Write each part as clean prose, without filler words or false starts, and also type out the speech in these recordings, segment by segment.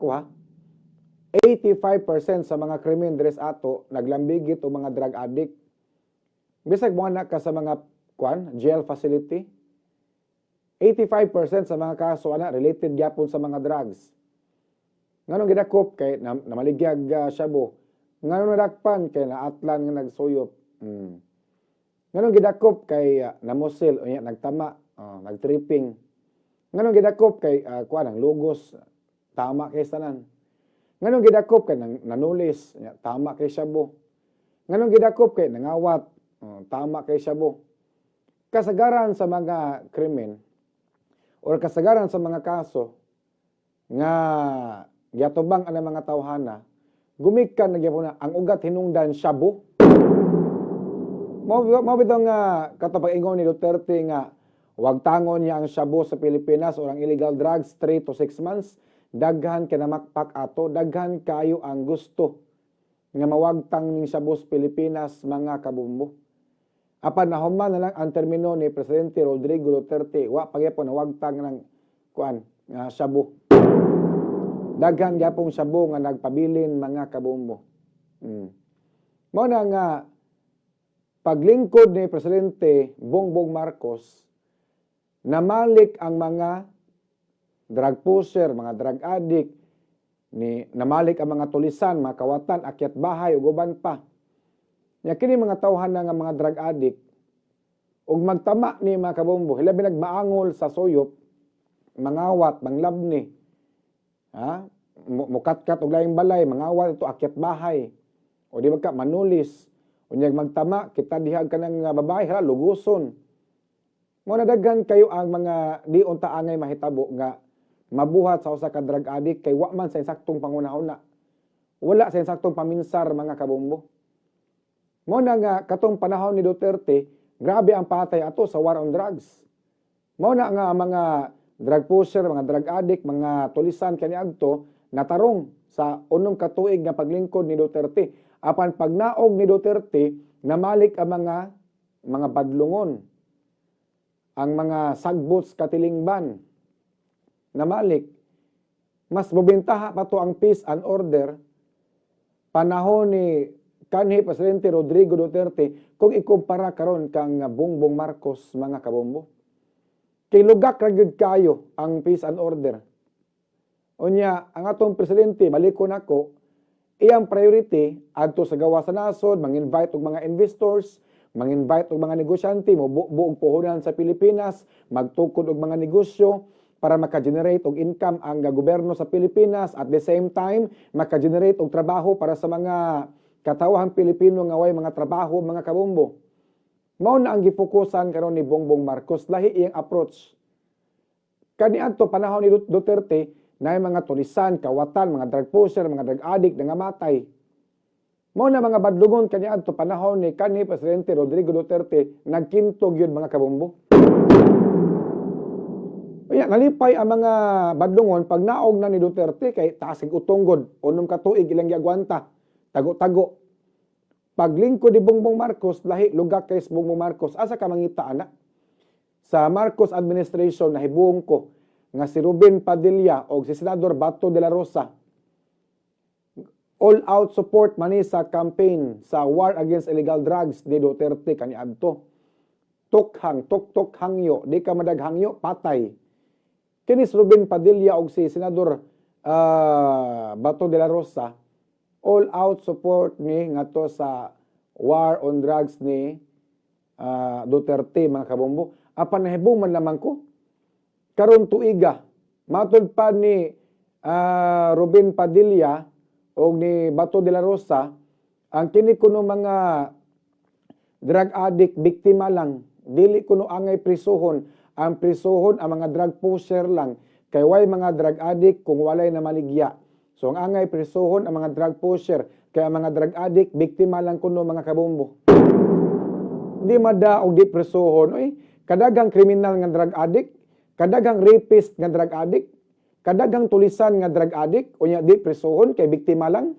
ko ha. 85% sa mga krimen diri sa ato naglambigit og mga drug addict. Bisag mo na ka sa mga kwan, jail facility, 85% sa mga kaso ana related gyapon sa mga drugs. Nganong gidakop? Kay namaligyag shabu. Nganong nadakpan? Kay naatlan nga nagsuyop. Nganong gidakop? Kay namusil unya nagtama, nagtripping. Nganong gidakop? Kay kuan ang lugos, tama kay tanan. Nganong gidakop? Kay nanulis, unya, tama kay shabu. Nganong gidakop? Kay nangawat, tama kay shabu. Kasagaran sa mga krimen or kasagaran sa mga kaso nga giatubang ang mga tawhana, gumikan na gyapon na ang ugat hinungdan shabu. Mao bitaw nga kato pag-ingon ni Duterte nga wagtangon niya ang shabu sa Pilipinas o ang illegal drugs 3 to 6 months, daghan kay namakpak ato, daghan kayo ang gusto nga mawagtang ning shabu sa Pilipinas, mga kabumbo. Apan nahuman na lang ang termino ni Presidente Rodrigo Duterte, wa pa gyapon nawagtang ng kuan nga shabu. Daghan gyapong shabu nga nagpabilin, mga kabumbo. Mao na nga paglingkod ni Presidente Bongbong Marcos, namalik ang mga drug pusher, mga drug addict, ni namalik ang mga tulisan, mga kawatan, akyat bahay ug uban pa. Nya kini mga tawhan na nga mga drug addict ug magtama ni, mga kabombo, hilabi nagmaangol sa suyop, mangawat, manglabni. Ha? Mukatkat og laing balay, mangawat ito, akyat bahay. O di ba ka manulis. Unyag magtama, kita dihag ka ng babae, hala, luguson. Mo na daghan kayo ang mga di unta angay mahitabo nga mabuhat sa usa ka drug addict kay wa man sa insaktong panghuna-huna. Wala sa insaktong paminsar, mga kabombo. Mo na nga katong panahon ni Duterte, grabe ang patay ato sa war on drugs. Mao na nga ang mga drug pusher, mga drug addict, mga tulisan kaniadto natarong sa unom ka tuig nga paglingkod ni Duterte. Apan pagnaog ni Duterte, namalik ang mga badlungon, ang mga sagbot katilingban, namalik. Mas bubintaha pa to ang peace and order panahon ni kanhi Presidente Rodrigo Duterte kung ikumpara karon kang Bongbong Marcos, mga kabombo. Kay lugak ra gyud kayo ang peace and order. Unya, ang atong presidente, balikon nako, iyang priority adto sa gawas sa nasod, mang-invite og mga investors, mang-invite og mga negosyante, mo buog puhunan sa Pilipinas, magtukod og mga negosyo para maka-generate og income ang gobyerno sa Pilipinas, at the same time maka-generate og trabaho para sa mga katawhan Pilipino nga way mga trabaho, mga kabombo. Mao na ang gifokusan karon ni Bongbong Marcos, lahi iyang approach. Kaniadto panahon ni Duterte, na mga tulisan, kawatan, mga drug pusher, mga drug addict nangamatay. Mao na mga badlungon kaniadto panahon ni kanhi Presidente Rodrigo Duterte nagkintog yun, mga kabombo. Unya, nalipay ang mga badlungon pag naog na ni Duterte kay taas kay utong gud, 6 ka tuig ilang giagwanta, tago-tago. Paglingkod ni Bongbong Marcos, lahi, lugak kay Bongbong Marcos. Asa ka mangita ana? Sa Marcos administration, nahibuong ko nga si Ruben Padilla o si Senador Bato de la Rosa all out support man ni sa campaign sa war against illegal drugs ni Duterte kaniadto. Tukhang, tuktok hangyo, di ka madaghangyo, patay. Kini si Ruben Padilla og si Senador Bato de la Rosa, all out support ni ngadto sa war on drugs ni Duterte, mga kabombo. Apan nahibong man lamang ko karon tuiga, matud pa ni Ruben Padilla o ni Bato de la Rosa, ang kini kuno mga drug addict biktima lang, dili kuno angay prisuhon. Ang prisuhon ang mga drug pusher lang kay way mga drug addict kung walay na maligya. So ang angay prisuhon ang mga drug pusher kay ang mga drug addict biktima lang kuno, mga kabombo. Di mada og di prisuhon oy, kadaghang kriminal nga drug addict, kadaghang rapist nga drug addict, kadaghang tulisan nga drug addict, unya di prisuhon kay biktima lang.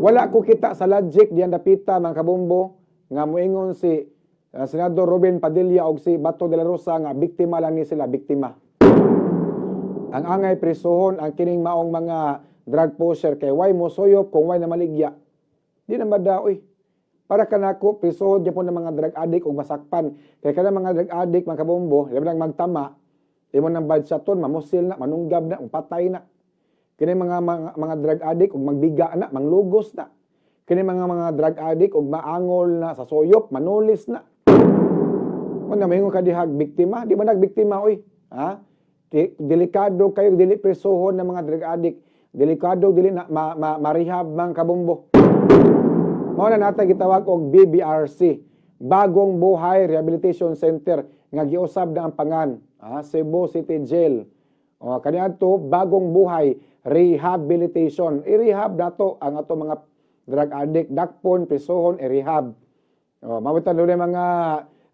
Wala ko kita sa logic diyan dapita, mga kabombo, nga moingon si Senador Ruben Padilla og si Bato de la Rosa nga biktima lang ni sila, biktima. Ang angay presohon ang kining maong mga drug pusher kay way mosuyop kung way namaligya. Di na ba, oy. Para kanako, presohon gyapon ng mga drug addict ug masakpan. Kay kana mga drug addict, mga kabombo, di ba lang magtama, imo nang badsaton, mamusil na, manunggab na, patay na. Kini mga drug addict ug magbiga na, manglugos na. Kini mga drug addict ug maangol na sa suyop, manulis na. Mo na moingon ka dihag biktima, di ba nagbiktima, oy? Ha? Delikado kayo dili presohon ng mga drug addict. Delikado dili na ma-rehab, mga kabombo. Mao na natay gitawag og BBRC, Bagong Buhay Rehabilitation Center, nga giusab na ang pangan, Cebu City Jail. O kaniadto Bagong Buhay Rehabilitation. I-rehab nato ang ato mga drug addict, dakpon, presohon, i-rehab. O mawitan dunay mga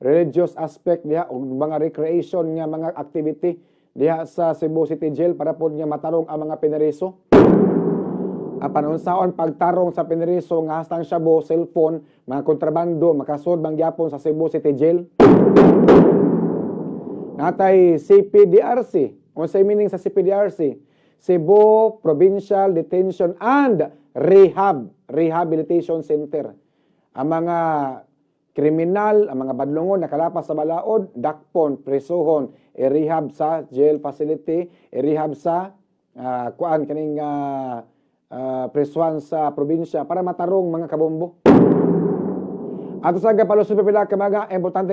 religious aspect diha og mga recreation nga mga activity diha sa Cebu City Jail para pod nga matarong ang mga pineriso. Apan unsaon pagtarong sa pineriso nga hastang shabu, cellphone, mga kontrabando makasud bang gyapon sa Cebu City Jail? Natay CPDRC. Unsay meaning sa CPDRC? Cebu Provincial Detention and Rehabilitation Center. Ang mga kriminal, ang mga badlongon nakalapas sa balaod, dakpon, presohon, i-rehab sa jail facility, i-rehab sa kuan kaning presuhan sa probinsya para matarong, mga kabombo. Ato sa palusot pipila ka mga importante